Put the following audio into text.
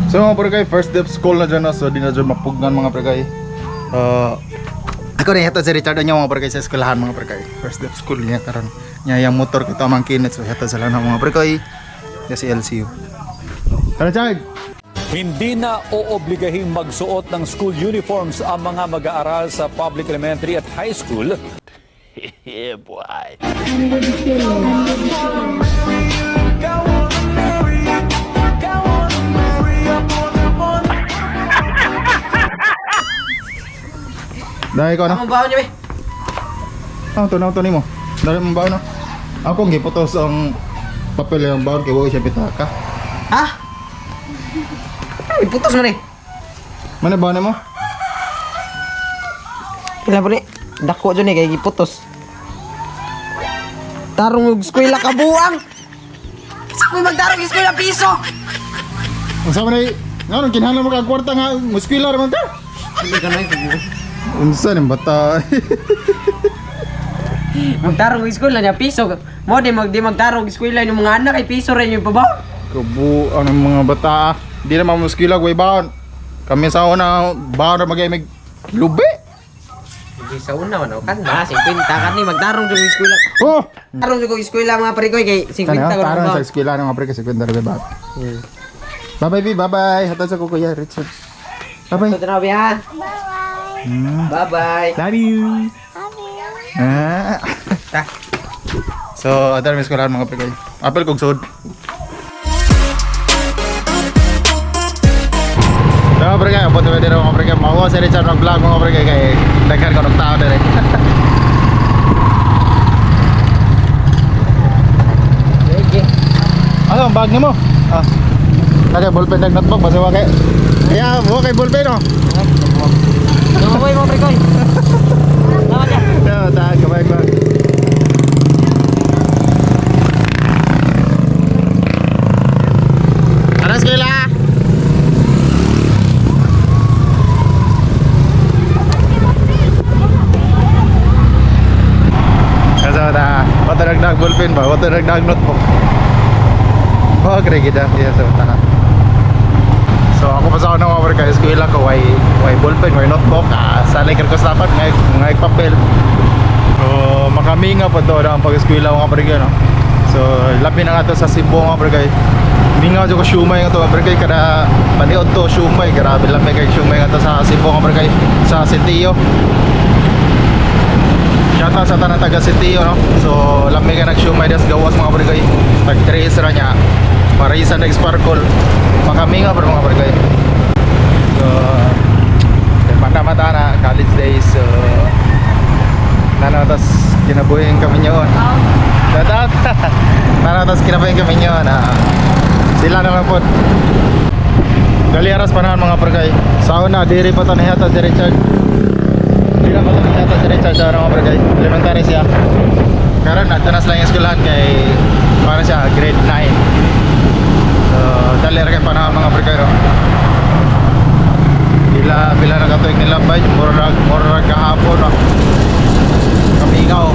So mga pre kay, first day of school na dyan na, so di na dyan mapugnan, mga pre kay. Ako rin ito si Richard niya, mga pre kay, sa eskwelahan, mga pre kay. First day of school niya karon. Niya yung motor kita mang kinit, so heto sila na, mga pre kay. Ya si LCU. Tara, Richard. Hindi na oobligahing magsuot ng school uniforms ang mga mag-aaral sa public elementary at high school. Dahil ko na. Ang baon niya, be. Ah, to na to nimo. Dali mong baon no. Ako ang giputos ang papel yung baon kay wa siya pitaka. Ha? Ay, putos man eh. Mana baon mo? Pila po ni? Dako dyan eh, kay giputos. Tarong og eskwela ka buang. Sa mo magtarong eskwela piso. Unsa man ay ngano kinahanglan mo kag kwarta nga muskwila ra man ka? Hindi ka na. Unsa ning bata? Magtarong og eskwela niya piso. Mo di magtarong og eskwela yung mga anak ay piso rin yung pabaw. Kabuang ng mga bata. Ah. Di na mamuskila way baon. Kami sa una baon ra magay mig lubi. Hindi sa una man kan ba 50 kan ni magtarong jud og eskwela. Oh! Tarong jud og eskwela, mga parikoy, kay 50 Tanaw, ko tarong ba. sa eskwela ng mga pre kasi kwenta ra ba. Bye bye, bye bye. Hatod sa kuya Richard. Bye bye. Ito na ha. Bye bye. Love you. Ah. Ta. So, adar mi eskwelahan, mga pre kay. Apel kog sud. So, mga pre kay, abot na dito, mga pre kay. Makuha si Richard mag-vlog, mga pre kay, kay daghan ko ng tao dire. Sige. Ano ang bag nimo? Ah. Kaya ballpen nag notebook basta wa kay. Kaya wa kay ballpen oh. Bye mga parikoy. Salamat ya. Ya, tahan kamay ko. Tara eskwela. Kasi ta, wala nagdag ballpen ba? Wala nagdag notebook. Oh, kaya kita. Yeah, so ta. So ako pa sa una, mga pre, eskwela ko way way ballpen, way notebook. Ah, sanay ko sa dapat ngay ngay papel. So makaminga pa to ang pag-eskwela, mga pre, no. So labi na nga to sa Cebu, mga pre kay. Mingaw jud ko siomay nga to, mga pre kay, kada paniod to siomay, grabe lami kay siomay nga to sa Cebu, mga pre kay, sa Sitio. Shout out sa tanang taga Sitio no. So lami ka nag-siomay das gawas, mga pre kay. Tag 3 ra niya. Para isa nag-sparkle. Makaminga pero, mga pre kay. So mata-mata na college days, so nano tas kinabuhin kami nyoon. Shout out. Nano tas kinabuhin kami nyoon. Ah. Sila naman po. Dali aras panahon, mga pre kay. Sa una diri pa to nahiyata si Richard. Diri pa to nahiyata si Richard sa una, mga pre kay. Elementary siya. Karon na sila yung eskwelahan kay para siya grade 9. So dali ra kay panahon, mga pre kay, no? Pila pila na katuig nila bay, murag murag kahapon no. Kamingaw.